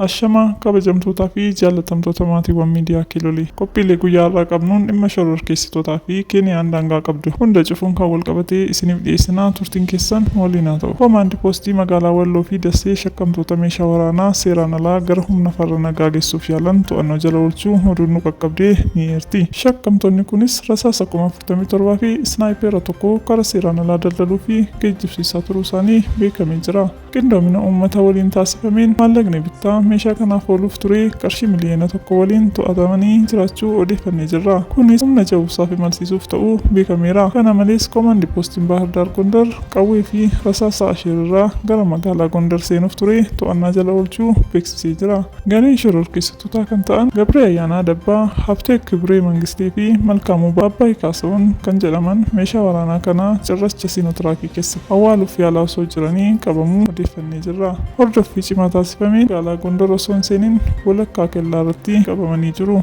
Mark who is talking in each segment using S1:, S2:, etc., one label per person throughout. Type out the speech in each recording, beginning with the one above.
S1: Ashamaa kabajamtootaa fi jaallatamtoota maatiiwwan miidiyaa Kiilolii qophiilee guyyaa har'aa qabnuun dhimma shororkeessitootaa fi Keeniyaan daangaa qabdu hunda cufuun kan walqabatee isiniif dhiyeessinaa turtiin keessan waliin haa ta'u. Koomaandi poostii magaalaa Walloo fi Dassee shakkamtoota meeshaa waraanaa seeraan alaa gara humna farra nagaa geessuuf yaalan to'annoo jala oolchuu oduun nu qaqqabdee ni eerti. Shakkamtoonni kunis rasaasa 47,000 fi isnaayipeera tokko kara seeraan alaa daldaluu fi geejjibsiisaa turuu isaanii beekamee jira. Qindoomina uummata waliin taasifameen maallaqni bittaa meeshaa kanaaf ooluuf ture qarshii 1,000,000 waliin to'atamanii jiraachuu odeeffannee jirra. Kunis humna ce'umsaaf imalsiisuuf ta'uu beekameera. Kana malees Koomaandi Poostiin Baahir Daar Gondar qawwee fi rasaasa Asheer irraa gara magaalaa Gondar seenuuf ture to'annaa jala oolchuu beeksisee jira. Gareen shororkeessitootaa kan ta'an Gabree Ayyaanaa Dabbaa, Habtee Kibree Mangistee fi Malkaamuu Baabbaay Kaasa'uun kan jedhaman meeshaa waraanaa kana cirracha Siinootiraakii keessa awwaaluuf yaalaa osoo jiranii qabamuu odeeffannee jirra. Hordoffii cimaa taasifameen magaalaa Gondar osoo hin seenin walakkaa kellaa irratti qabamanii jiru.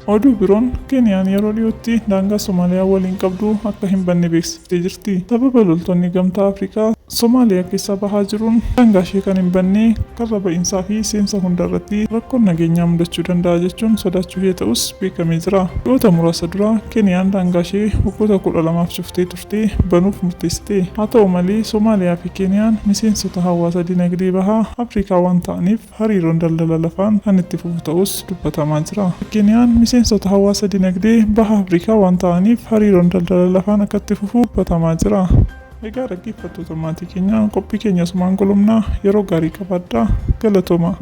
S1: Oduu biroon Keeniyaan yeroo dhiyootti daangaa Somaaliyaa waliin qabdu akka hin banne beeksiftee jirti. Sababa loltoonni gamtaa Afrikaa Somaaliyaa keessaa bahaa jiruun daangaa ishee kan hin banne karra ba'iinsaa fi seensa hunda irratti rakkoon nageenyaa mudachuu danda'a jechuun sodaachuu ishee ta'us beekamee jira. Ji'oota muraasa dura Keeniyaan daangaa ishee waggoota 12f cuftee turte banuuf murteessite. Haa ta'u malee Somaaliyaa fi Keeniyaan miseensota hawaasa dinagdee bahaa Afrikaa waan ta'aniif hariiroon daldala lafaan kan itti fufu ta'us dubbatamaa jira. Keeniyaan miseensota hawaasa dinagdee baha Afrikaa waan ta'aniif hariiroon daldala lafaan akka itti fufu dubbatamaa jira. Egaa dhaggeeffattoota maatii keenyaa qophii keenya asumaan golomnaa yeroo gaarii qabaadhaa galatooma.